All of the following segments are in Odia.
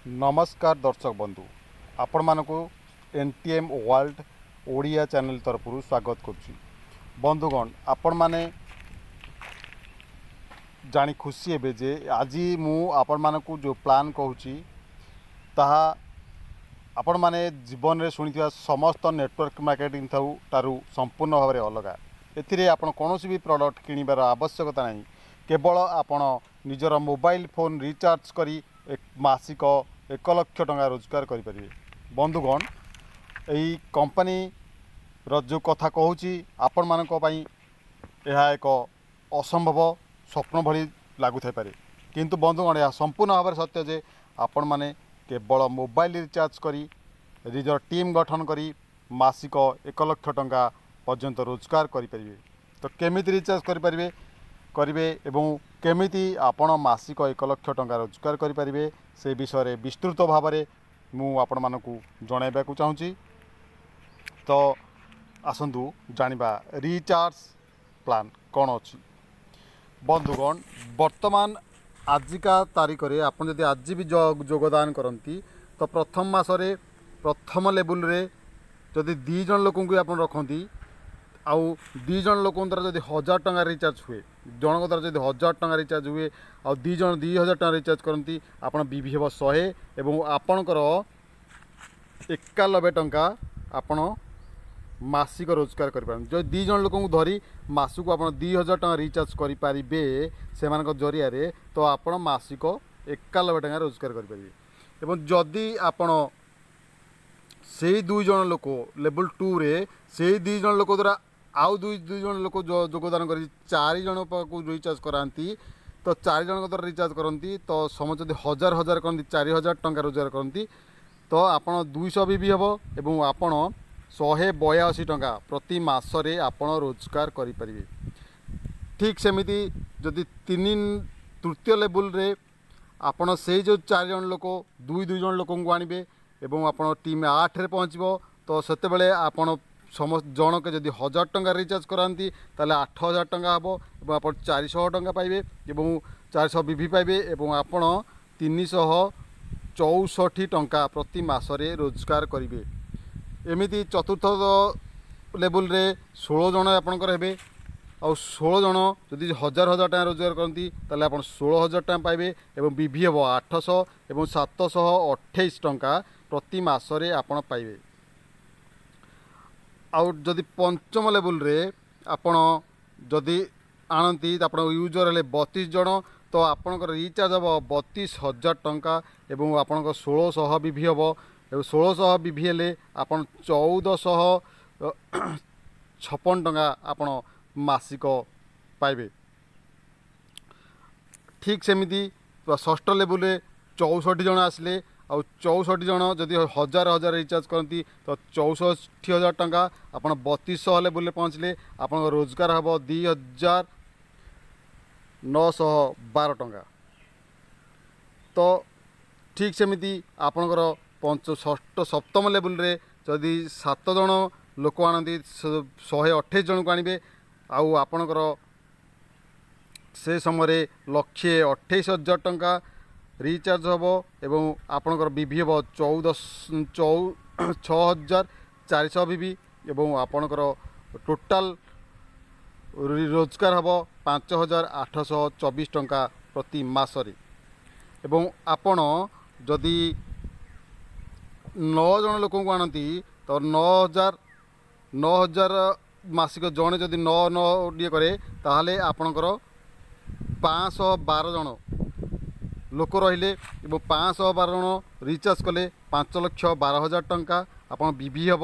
ନମସ୍କାର ଦର୍ଶକ ବନ୍ଧୁ, ଆପଣମାନଙ୍କୁ N T M world Odia channel ତରଫରୁ ସ୍ୱାଗତ କରୁଛି। ବନ୍ଧୁଗଣ, ଆପଣମାନେ ଜାଣି ଖୁସି ହେବେ ଯେ ଆଜି ମୁଁ ଆପଣମାନଙ୍କୁ ଯେଉଁ ପ୍ଲାନ୍ କହୁଛି, ତାହା ଆପଣମାନେ ଜୀବନରେ ଶୁଣିଥିବା ସମସ୍ତ ନେଟୱାର୍କ ମାର୍କେଟିଂ ଠାରୁ ସମ୍ପୂର୍ଣ୍ଣ ଭାବରେ ଅଲଗା। ଏଥିରେ ଆପଣ କୌଣସି ବି ପ୍ରଡ଼କ୍ଟ କିଣିବାର ଆବଶ୍ୟକତା ନାହିଁ। କେବଳ ଆପଣ ନିଜର ମୋବାଇଲ ଫୋନ୍ ରିଚାର୍ଜ କରି ମାସିକ 1 ଲକ୍ଷ ଟଙ୍କା ରୋଜଗାର କରିପାରିବେ। ବନ୍ଧୁଗଣ, ଏହି କମ୍ପାନୀର ଯେଉଁ କଥା କହୁଛି, ଆପଣମାନଙ୍କ ପାଇଁ ଏହା ଏକ ଅସମ୍ଭବ ସ୍ୱପ୍ନ ଭଳି ଲାଗୁଥାଇପାରେ। କିନ୍ତୁ ବନ୍ଧୁଗଣ, ଏହା ସମ୍ପୂର୍ଣ୍ଣ ଭାବରେ ସତ୍ୟ ଯେ ଆପଣମାନେ କେବଳ ମୋବାଇଲ ରିଚାର୍ଜ କରି, ନିଜର ଟିମ୍ ଗଠନ କରି ମାସିକ 1 ଲକ୍ଷ ଟଙ୍କା ପର୍ଯ୍ୟନ୍ତ ରୋଜଗାର କରିପାରିବେ। ତ କେମିତି ରିଚାର୍ଜ କରିବେ ଏବଂ କେମିତି ଆପଣ ମାସିକ 1 ଲକ୍ଷ ଟଙ୍କା ରୋଜଗାର କରିପାରିବେ, ସେ ବିଷୟରେ ବିସ୍ତୃତ ଭାବରେ ମୁଁ ଆପଣମାନଙ୍କୁ ଜଣାଇବାକୁ ଚାହୁଁଛି। ତ ଆସନ୍ତୁ ଜାଣିବା ରିଚାର୍ଜ ପ୍ଲାନ୍ କ'ଣ ଅଛି। ବନ୍ଧୁଗଣ, ବର୍ତ୍ତମାନ ଆଜିକା ତାରିଖରେ ଆପଣ ଯଦି ଆଜି ବି ଯୋଗଦାନ କରନ୍ତି, ତ ପ୍ରଥମ ମାସରେ ପ୍ରଥମ ଲେବୁଲରେ ଯଦି 2 ଜଣ ଲୋକଙ୍କୁ ଆପଣ ରଖନ୍ତି, ଆଉ 2 ଜଣ ଲୋକଙ୍କ ଦ୍ୱାରା ଯଦି 1000 ଟଙ୍କା ରିଚାର୍ଜ ହୁଏ, ଜଣଙ୍କ ଦ୍ୱାରା ଯଦି 1000 ଟଙ୍କା ରିଚାର୍ଜ ହୁଏ ଆଉ 2 ଜଣ 2000 ଟଙ୍କା ରିଚାର୍ଜ କରନ୍ତି, ଆପଣ ବି ଭି ହେବ 100 ଏବଂ ଆପଣଙ୍କର 91 ଟଙ୍କା ଆପଣ ମାସିକ ରୋଜଗାର କରିପାରନ୍ତି। ଯଦି 2 ଜଣ ଲୋକଙ୍କୁ ଧରି ମାସକୁ ଆପଣ 2000 ଟଙ୍କା ରିଚାର୍ଜ କରିପାରିବେ ସେମାନଙ୍କ ଜରିଆରେ, ତ ଆପଣ ମାସିକ 91 ଟଙ୍କା ରୋଜଗାର କରିପାରିବେ। ଏବଂ ଯଦି ଆପଣ ସେଇ 2 ଜଣ ଲୋକ ଲେବୁଲ୍ 2ରେ ସେଇ 2 ଜଣ ଲୋକ ଦ୍ୱାରା ଆଉ ଦୁଇ ଦୁଇ ଜଣ ଲୋକ ଯୋଗଦାନ କରି ଚାରି ଜଣ ପାଖକୁ ରିଚାର୍ଜ କରାନ୍ତି, ତ ଚାରି ଜଣଙ୍କ ଦ୍ୱାରା ରିଚାର୍ଜ କରନ୍ତି, ତ ସମସ୍ତେ ଯଦି ହଜାର ହଜାର କରନ୍ତି, 4000 ଟଙ୍କା ରୋଜଗାର କରନ୍ତି, ତ ଆପଣ 200 ବି ହେବ ଏବଂ ଆପଣ 182 ଟଙ୍କା ପ୍ରତି ମାସରେ ଆପଣ ରୋଜଗାର କରିପାରିବେ। ଠିକ୍ ସେମିତି ଯଦି ତିନି ତୃତୀୟ ଲେବୁଲରେ ଆପଣ ସେଇ ଯେଉଁ ଚାରି ଜଣ ଲୋକ ଦୁଇ ଦୁଇ ଜଣ ଲୋକଙ୍କୁ ଆଣିବେ ଏବଂ ଆପଣ ଟିମ୍ 8ରେ ପହଞ୍ଚିବ, ତ ସେତେବେଳେ ଆପଣ ସମସ୍ତ ଜଣକେ ଯଦି 1000 ଟଙ୍କା ରିଚାର୍ଜ କରାନ୍ତି, ତାହେଲେ 8000 ଟଙ୍କା ହେବ ଏବଂ ଆପଣ 400 ଟଙ୍କା ପାଇବେ ଏବଂ 400 ବି ଭି ପାଇବେ ଏବଂ ଆପଣ 364 ଟଙ୍କା ପ୍ରତି ମାସରେ ରୋଜଗାର କରିବେ। ଏମିତି ଚତୁର୍ଥ ଲେବୁଲରେ 16 ଜଣ ଆପଣଙ୍କର ହେବେ। ଆଉ 16 ଜଣ ଯଦି ହଜାର ହଜାର ଟଙ୍କା ରୋଜଗାର କରନ୍ତି, ତାହେଲେ ଆପଣ 16,000 ଟଙ୍କା ପାଇବେ ଏବଂ ବି ଭି ହେବ 800 ଏବଂ 728 ଟଙ୍କା ପ୍ରତି ମାସରେ ଆପଣ ପାଇବେ। ଆଉ ଯଦି ପଞ୍ଚମ ଲେବୁଲରେ ଆପଣ ଯଦି ଆଣନ୍ତି, ଆପଣ ୟୁଜର୍ ହେଲେ 32 ଜଣ, ତ ଆପଣଙ୍କର ରିଚାର୍ଜ ହେବ 32,000 ଟଙ୍କା ଏବଂ ଆପଣଙ୍କ 1600 ବି ଭି ହେବ। ଏବଂ 1600 ବି ଭି ହେଲେ ଆପଣ 1456 ଟଙ୍କା ଆପଣ ମାସିକ ପାଇବେ। ଠିକ୍ ସେମିତି ଷଷ୍ଠ ଲେବୁଲରେ 64 ଜଣ ଆସିଲେ ଆଉ 64 ଜଣ ଯଦି ହଜାର ହଜାର ରିଚାର୍ଜ କରନ୍ତି, ତ 64,000 ଟଙ୍କା। ଆପଣ 3200 ଲେବୁଲରେ ପହଞ୍ଚିଲେ ଆପଣଙ୍କ ରୋଜଗାର ହେବ 2912 ଟଙ୍କା। ତ ଠିକ୍ ସେମିତି ଆପଣଙ୍କର ପଞ୍ଚ ଷଷ୍ଠ ସପ୍ତମ ଲେବୁଲରେ ଯଦି ସାତ ଜଣ ଲୋକ ଆଣନ୍ତି, 128 ଜଣକୁ ଆଣିବେ, ଆଉ ଆପଣଙ୍କର ସେ ସମୟରେ 1,28,000 ଟଙ୍କା ରିଚାର୍ଜ ହେବ ଏବଂ ଆପଣଙ୍କର ବି ଭି ହେବ ଚଉଦ 6400 ବି ଭି ଏବଂ ଆପଣଙ୍କର ଟୋଟାଲ୍ ରୋଜଗାର ହେବ 5824 ଟଙ୍କା ପ୍ରତି ମାସରେ। ଏବଂ ଆପଣ ଯଦି ନଅ ଜଣ ଲୋକଙ୍କୁ ଆଣନ୍ତି, ତ 9000 ମାସିକ ଜଣେ ଯଦି ନଅ ନଅ ଇଏ କରେ, ତାହେଲେ ଆପଣଙ୍କର 512 ଜଣ ଲୋକ ରହିଲେ ଏବଂ 512 ଜଣ ରିଚାର୍ଜ କଲେ 5,12,000 ଟଙ୍କା। ଆପଣ ବି ଭି ହେବ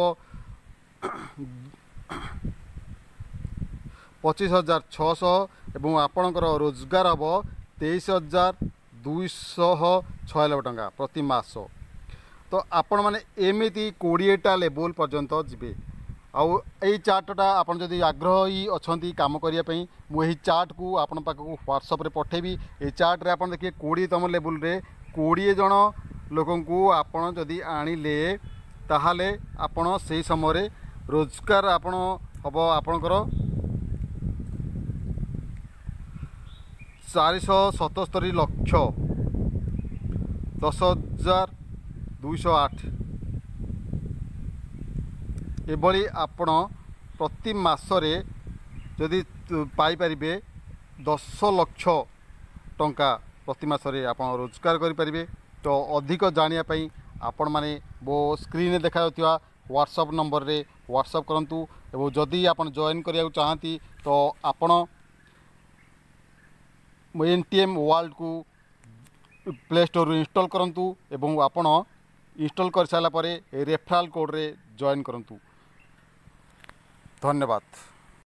25,600 ଏବଂ ଆପଣଙ୍କର ରୋଜଗାର ହେବ 23,296 ଟଙ୍କା ପ୍ରତି ମାସ। ତ ଆପଣମାନେ ଏମିତି 20ଟା ଲେବୁଲ୍ ପର୍ଯ୍ୟନ୍ତ ଯିବେ। ଆଉ ଏଇ ଚାର୍ଟଟା ଆପଣ ଯଦି ଆଗ୍ରହୀ ଅଛନ୍ତି କାମ କରିବା ପାଇଁ, ମୁଁ ଏହି ଚାର୍ଟକୁ ଆପଣଙ୍କ ପାଖକୁ ହ୍ୱାଟ୍ସଆପ୍ରେ ପଠାଇବି। ଏଇ ଚାର୍ଟରେ ଆପଣ ଦେଖିବେ, 20ତମ ଲେବୁଲରେ 20 ଜଣ ଲୋକଙ୍କୁ ଆପଣ ଯଦି ଆଣିଲେ, ତାହେଲେ ଆପଣ ସେଇ ସମୟରେ ରୋଜଗାର ଆପଣ ହେବ ଆପଣଙ୍କର 477 ଲକ୍ଷ। 10,208। ଏଭଳି ଆପଣ ପ୍ରତି ମାସରେ ଯଦି ପାଇପାରିବେ, 10 ଲକ୍ଷ ଟଙ୍କା ପ୍ରତି ମାସରେ ଆପଣ ରୋଜଗାର କରିପାରିବେ। ତ ଅଧିକ ଜାଣିବା ପାଇଁ ଆପଣମାନେ ମୋ ସ୍କ୍ରିନ୍ରେ ଦେଖାଯାଉଥିବା ହ୍ୱାଟ୍ସଅପ୍ ନମ୍ବରରେ ହ୍ୱାଟ୍ସଅପ୍ କରନ୍ତୁ ଏବଂ ଯଦି ଆପଣ ଜଏନ୍ କରିବାକୁ ଚାହାନ୍ତି, ତ ଆପଣ ଏନ୍ ଟି ଏମ୍ ୱାର୍ଲଡ଼କୁ ପ୍ଲେ ଷ୍ଟୋରରୁ ଇନଷ୍ଟଲ୍ କରନ୍ତୁ ଏବଂ ଆପଣ ଇନଷ୍ଟଲ୍ କରିସାରିଲା ପରେ ରେଫରାଲ୍ କୋଡ଼୍ରେ ଜଏନ୍ କରନ୍ତୁ। ଧନ୍ୟବାଦ।